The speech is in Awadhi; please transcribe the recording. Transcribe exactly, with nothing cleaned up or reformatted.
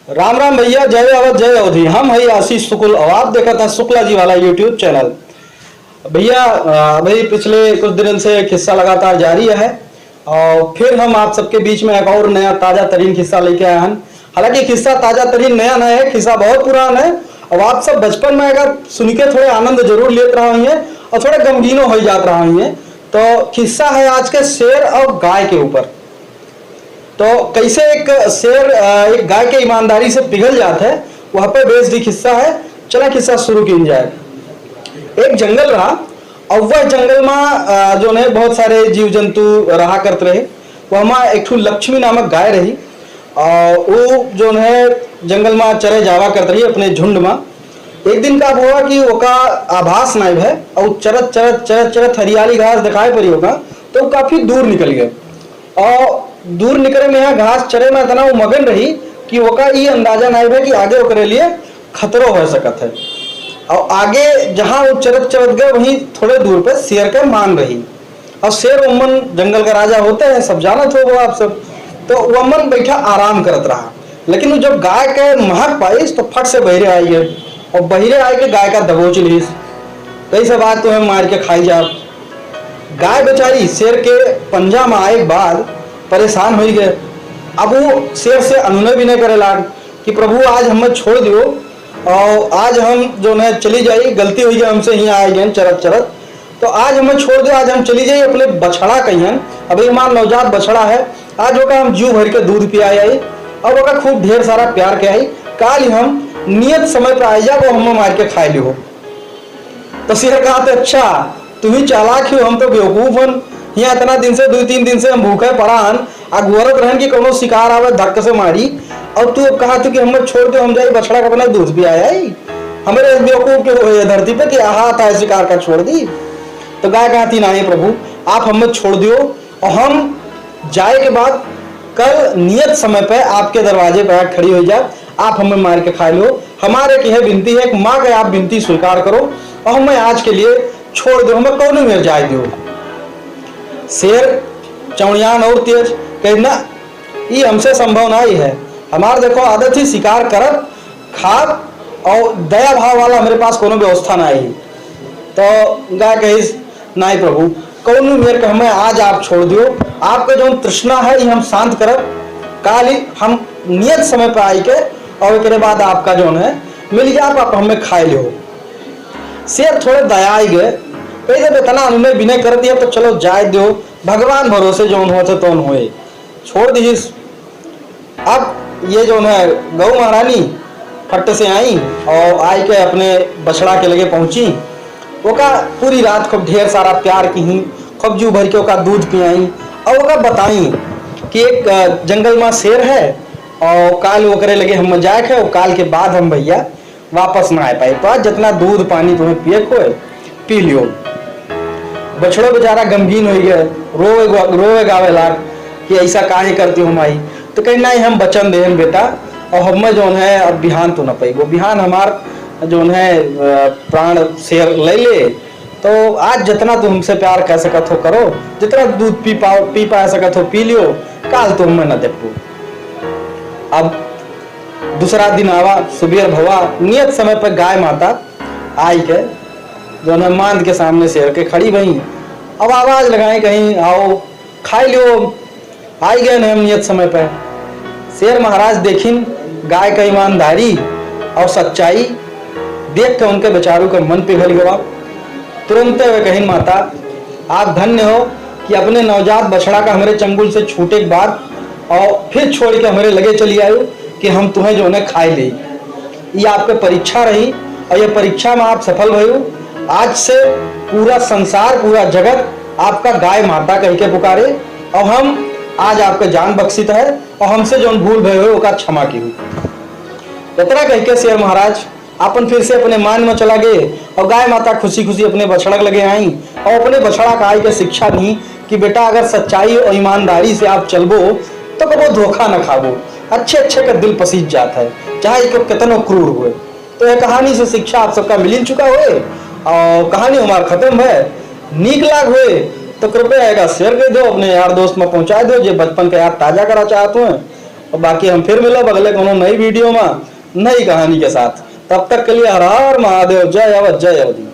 राम राम भैया, जय अवध, जय अवधी। हम हई आशीष शुक्ल और आप देखत हैं शुक्ला जी वाला YouTube channel। भैया, अ, अभी पिछले कुछ दिनन से किस्सा लगातार जारी है और फिर हम आप सबके बीच में एक और नया ताजा तरीन किस्सा लेके आए हैं। हालांकि किस्सा ताजा तरीन नया ना है, किस्सा बहुत पुरान है। अब आप सब बचपन में अगर सुन के थोड़े आनंद जरूर लेत रहा होइहें और थोड़े गमगीनो हो जात रहा होइहें। तो किस्सा है आज के शेर और गाय के ऊपर। तो कैसे एक शेर, अ, एक गाय के ईमानदारी से पिघल जात है, वह पे based ही किस्सा है। चला किस्सा शुरू कीन जाए। एक जंगल रहा और वह जंगल में, अ, जौन है बहुत सारे जीव जंतु रहा करत रहे। वह में एक ठो लक्ष्मी नामक गाय रही और वो जौन है जंगल में चरे जावा करत रही अपने झुंड में। एक दिन का हुआ कि ओका आभास नाई भय और चरत चरत चरत चरत हरियाली घास दिखाई पड़ी ओका, तो वो काफी दूर निकल गए। और दूर निकले में यहाँ घास चरे में इतना वो मगन रही कि ओका ई अंदाजा नाई भय कि आगे ओकरे लिए खतरो हो सकत है। और आगे जहाँ वो चरत चरत गए वहीं थोड़े दूर पे शेर के मान रही। और शेर उम्मन जंगल का राजा होते हैं, सब जानत हो वो आप सब। तो वो उम्मन बैठा आराम करत रहा, लेकिन वो जब गाय के महक पाइस तो फट से बहिरे आई गए और बहिरे आए के गाय का दबोच लीस। कई सब आज तुम्हें मार के खाई जाब। गाय बेचारी शेर के पंजा में आए के बाद परेशान हो गए। अब वो शेर से अनुनय विनय करे लाग कि प्रभु, आज हमें छोड़ दियो और आज हम जौन है चली जाई, गलती हुई है हमसे, यहाँ आए गए चरत चरत, तो आज हमें छोड़ दियो, आज हम चली जाई अपने बछड़ा कहियन। अभी हमार नवजात बछड़ा है, आज ओका हम जीव भर के दूध पियाए आई और ओका खूब ढेर सारा प्यार के आई। काल हम नियत समय पर आए जाब, वो हमें मार के खाए लिहो। तो शेर कहत, "अच्छा, तुम ही चालाक हो, हम तो बेवकूफ हन। यहाँ इतना दिन से, दो तीन दिन से हम भूखे पड़ा हन, अगोरत रहन कि कौनो शिकार आवे, धक्क से मारी, और तू अब कहत हो कि हमें छोड़ दो, हम जाई बछड़ा का अपना दूध पियाए आई। हमरे बेवकूफ के होए धरती पे कि हाथ आए शिकार का छोड़ दी।" तो गाय कहती, "नहीं प्रभु, आप हमें छोड़ दियो और हम जाए के बाद कल नियत समय पे आपके दरवाजे पे आके खड़ी हो जाए, आप हमें मार के खाए लो। हमारे की है विनती है, एक माँ के आप विनती स्वीकार करो और हमें आज के लिए छोड़ दो, हमें कौनो मेर जाए दो।" शेर चौड़ियान और तेज कहे, "ना, ई हमसे संभव ना ही है। हमार देखो आदत ही शिकार करब, खाब और दया भाव वाला हमरे पास कोनो व्यवस्था ना ही।" तो गाय कहिस, "नाई प्रभु, कौनो मेर के हमें आज आप छोड़ दियो, आपके जौन तृष्णा है ये हम शांत करब, काल ही हम नियत समय पर आई के और एकरे बाद आपका जौन है मिल जाए, आप हमें खाए लिहो।" शेर थोड़े दया आई गए, कही, "जब इतना अनुनय विनय कर दिया तो चलो जाए दियो, भगवान भरोसे जौन होते तौन होए।" छोड़ दिहिस। अब ये जौन है गौ महारानी फट से आई और आई के अपने बछड़ा के लगे पहुँची। ओका पूरी रात खूब ढेर सारा प्यार किही, खूब जीव भर के ओका दूध पियाई और ओका बताई कि एक, अ, जंगल में शेर है और काल ओकरे लगे हम जाए के, और काल के बाद हम भैया वापस ना आ पाए। तो आज जितना दूध पानी तुम्हें पिए के होए, पी लियो। बछड़ो बेचारा गमगीन हो गया, रोवे गो-, रोवे गावे लाग कि ऐसा काहे करती हो माई। तो कही, "नहीं, हम वचन देहन बेटा, और हमें जौन है अब बिहान तो न पैबो, बिहान हमार जौन है, अ, प्राण शेर ले ले, तो आज जितना तू हमसे प्यार कर सकत हो करो, जितना दूध पी पाओ, पी पा सकत हो पी लियो, काल तो हमें न देखबो।" अब दूसरा दिन आवा, सुबेर भवा, नियत समय पर गाय माता आई के जौन है मांद के सामने शेर के खड़ी भई। अब आवाज लगाई, कहीं, "आओ, खाई लियो, आई गए हम नियत समय पर।" शेर महाराज देखिन गाय का ईमानदारी और सच्चाई देख के उनके बेचारू का मन पिघल गवा। तुरंते वे कहिन, "माता, आप धन्य हो कि अपने नवजात बछड़ा का हमरे चंगुल से छूटे के बाद और फिर छोड़ के हमरे लगे चली आयो कि हम तुम्हें जौन है खाए ले। ये आपके परीक्षा रही और ये परीक्षा में आप सफल भयो। आज से पूरा संसार, पूरा जगत आपका गाय माता कह के पुकारे और हम आज आपके जान बख्शित है और हमसे जौन भूल भय हो ओका क्षमा की हुई।" इतना कह के शेर महाराज अपन फिर से अपने मान में चला गए और गाय माता खुशी खुशी अपने बछड़ा के लगे आई और अपने बछड़ा का आई के शिक्षा दी कि बेटा, अगर सच्चाई और ईमानदारी से आप चलबो तो कबो धोखा न खाबो। अच्छे अच्छे का दिल पसीज जात है, चाहे को कितनो क्रूर हुए। तो यह कहानी से शिक्षा आप सबका मिल चुका हुए और कहानी हमार खत्म है। नीक लाग हुए तो कृपया एक share कर दो, अपने यार दोस्त में पहुंचा दो, जे बचपन का याद ताजा करा चाहत हुए। और बाकी हम फिर मिलब अगले कोनो नई video मा, नई कहानी के साथ। तब तक के लिए हर हर महादेव, जय अवध, जय अवधी।